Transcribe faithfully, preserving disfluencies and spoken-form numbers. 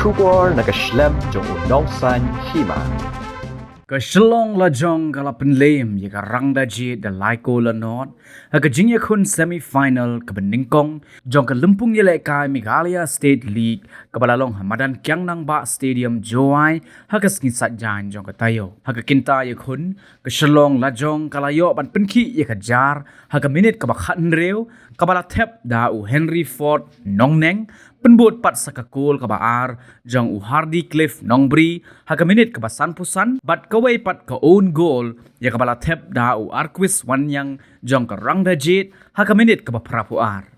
Khubor na ka shlem jong u Nongsaiñ Hima. Ka Shillong Lajong ka la pynlem ïa ka Rangdajied da lai kol la nod ha ka jingïakhun semi final kaba nyngkong jong ka lympung ïalehkai Meghalaya State League kaba la long ha madan Kiang Nangbah Stadium, Jowai, ha ka sngi Saitjaiñ jong ka taïew. Ha ka kynta ïakhun, ka Shillong Lajong ka la ïoh ban pynkhih ïa ka jar ha ka minit kaba khathynriew, kaba la thep da u Henry Ford Nongneng, pynbud pat sa ka kol kaba ar jong u Hardy Cliff Nongbri ha ka minit kaba sanphew san, bad kawei pat ka own goal ïa kaba la thep da u Arquis Wanniang jong ka Rangdajied ha ka minit kaba phraphew ar.